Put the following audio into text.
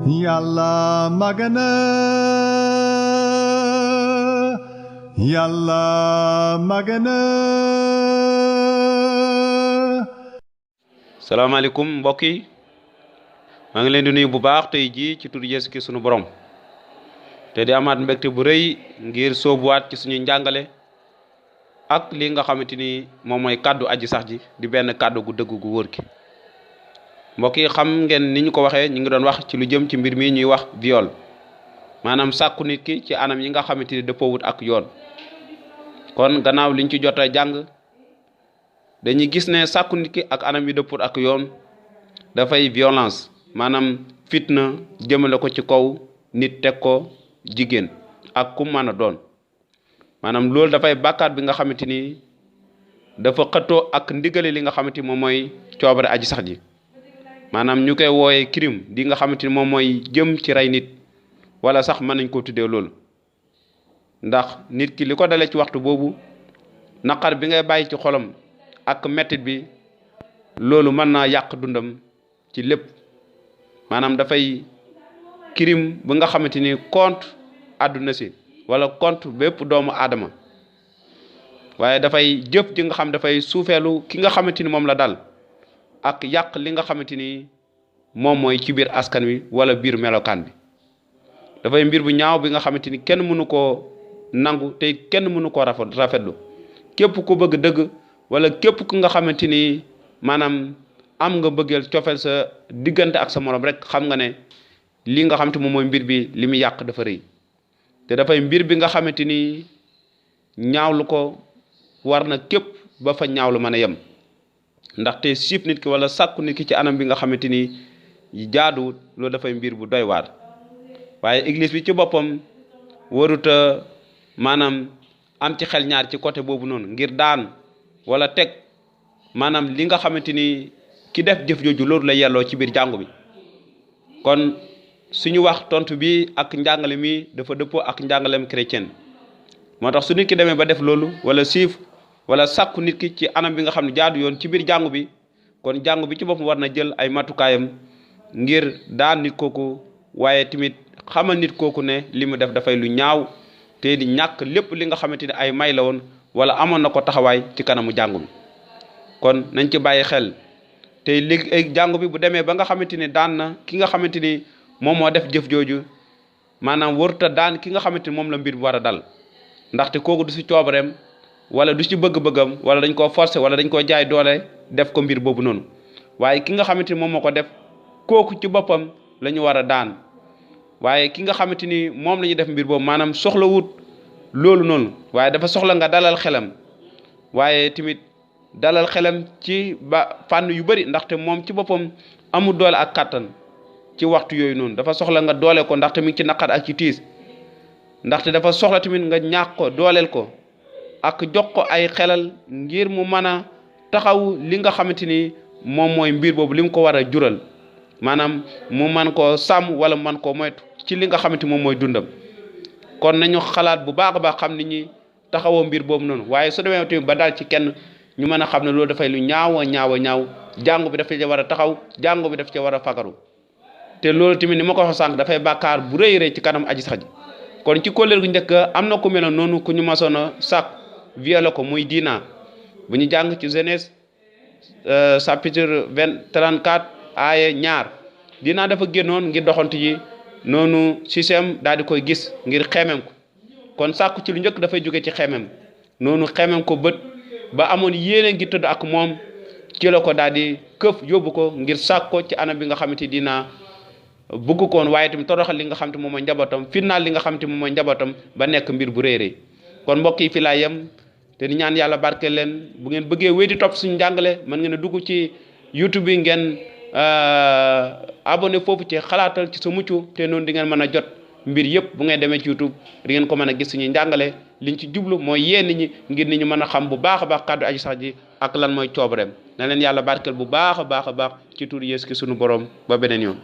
Yàlla màgg na Yàlla màgg na. salaamaaleykum mbokk yi maa ngi leen di nuyu bu baax tey jii ci tur Yeesu ki sunu borom te di amaat mbégte bu rëy ngir sóobuwaat ci suñu njàngale ak li nga xamante ni moom mooy kàddu aji sax ji di benn kàddu gu dëgg gu wóor gi. mbokk yi xam ngeen ni ñu ko waxee ñu ngi doon wax ci lu jëm ci mbir mi ñuy wax viol maanaam sàkku nit ki ci anam yi nga xamante ni dëppoowut ak yoon. kon gannaaw liñ ci jot a jàng dañuy gis ne sàkku nit ki ak anam yi dëpput ak yoon dafay violence maanaam fitna jëmale ko ci kaw nit teg ko jigéen ak ku mën a doon maanaam loolu dafay bàkkaat bi nga xamante ni dafa xëttoo ak ndigale li nga xamante ni moom mooy coobare aji sax ji maanaam ñu koy wooyee crime di nga xamante ni moom mooy jëm ci rey nit wala sax mën nañ koo tuddee loolu ndax nit ki li ko dalee ci waxtu boobu naqar bi ngay bàyyi ci xolam ak mettit bi loolu mën naa yàq dundam ci lépp maanaam dafay crime bi nga xamante ni contre àdduna si wala contre bépp doomu aadama waaye dafay jëf ji nga xam dafay suufeelu ki nga xamante ni moom la dal ak yàq li nga xamante ni moom mooy ci biir askan wi wala biir melokaan bi dafay mbir bu ñaaw bi nga xamante ni kenn mënu koo nangu te kenn mënu koo rafetlu képp ku bëgg dëgg wala képp ku nga xamante ni maanaam am nga bëggeel cofeel sa diggante ak sa morom rek xam nga ne li nga xamante moom mooy mbir bi li muy yàq dafa rëy te dafay mbir bi nga xamante ni ñaawlu ko war na képp ba fa ñaawlu mën a yem ndaxte siif nit ki wala sàkku nit ki ci anam bi nga xamante ni jaaduwut loolu dafay mbir bu doy waar waaye église bi ci boppam waruta maanaam am ci xel ñaar ci côté boobu noonu ngir daan wala teg maanaam li nga xamante ni ki def jëf jooju loolu la yelloo ci biir jàngu bi kon suñu wax tontu bi ak njàngale mi dafa dëppoo ak njàngalem chrétien moo tax su nit ki demee ba def loolu wala siif wala sàkku nit ki ci anam bi nga xam ne jaadu yoon ci biir jàngu bi kon jàngu bi ci boppam war na jël ay matukaayam ngir daan nit kooku waaye tamit xamal nit kooku ne li mu def dafay lu ñaaw te di ñàkk lépp li nga xamante ni ay may la woon wala amoon na ko taxawaay ci kanamu jàngu bi kon nañ ci bàyyi xel te léegi jàngu bi bu demee ba nga xamante ni daan na ki nga xamante ni moom moo def jëf jooju maanaam waruta daan ki nga xamante ni moom la mbir bi war a dal ndaxte kooku du si coobareem wala du si bëgg-bëggam wala dañ koo forcer wala dañ koo jaay doole def ko mbir boobu noonu waaye ki nga xamante ni moom moo ko def kooku ci boppam la ñu war a daan waaye ki nga xamante ni moom la ñuy def mbir boobu maanaam soxla wut loolu noonu waaye dafa soxla nga dalal xelam waaye tamit dalal xelam ci ba fànn yu bari ndaxte moom ci boppam amul doole ak kàttan ci waxtu yooyu noonu dafa soxla nga doole ko ndaxte mi ngi ci naqar ak ci tiis ndaxte dafa soxla tamit nga ñaax ko dooleel ko ak jox ko ay xelal ngir mu mën a taxaw li nga xamante ni moom mooy mbir boobu li mu ko war a jural maanaam mu man koo sàmm wala mu man koo moytu ci li nga xamante moom mooy dundam kon nañu xalaat bu baax a baax xam ni ñi taxawoo mbir boobu noonu waaye su demee tamit ba daal ci kenn ñu mën a xam ne loolu dafay lu ñaaw a ñaaw jàngu bi dafa ca war a taxaw jàngu bi daf ca war a fagaru te loolu tamit ni ma ko wax sànq dafay bàkkaar bu rëy rëy ci kanam aji sax ji kon ci kóllëre gu njëkk am na ku mel noonu ku ñu masoon a sàkk violé ko muy Dina bu ñu jàng ci Genèse chapitre 34 aaye 2 Dina dafa génnoon ngir doxantu ji noonu Sisem daal di koy gis ngir xeemem ko kon sàkku ci lu njëkk dafay jóge ci xeemem noonu xeemem ko bët ba amoon yéene ngi tëdd ak moom ci la ko daal di këf yóbbu ko ngir sàkk ko ci anam bi nga xamante Dina bëgg koon waaye tamit toroxal li nga xamante moom mooy njabootam finnaal li nga xamante moom mooy njabootam ba nekk mbir bu réeré kon mbokk yi fi laa yem te di ñaan yàlla barkeel leen bu ngeen bëggee wéy di topp suñu njàngale mën ngeen a dugg ci YouTube bi ngeen abonné foofu ci xalaatal ci sa mucc te noonu di ngeen mën a jot mbir yëpp bu ngeen demee ci YouTube di ngeen ko mën a gis suñuy njàngale liñ ci jublu mooy yéen nit ñi ngir nit ñu mën a xam bu baax a baax kàddu aji sax ji ak lan mooy coobareem na leen yàlla barkeel bu baax a baax ci tur Yeesu ki suñu borom ba beneen yoon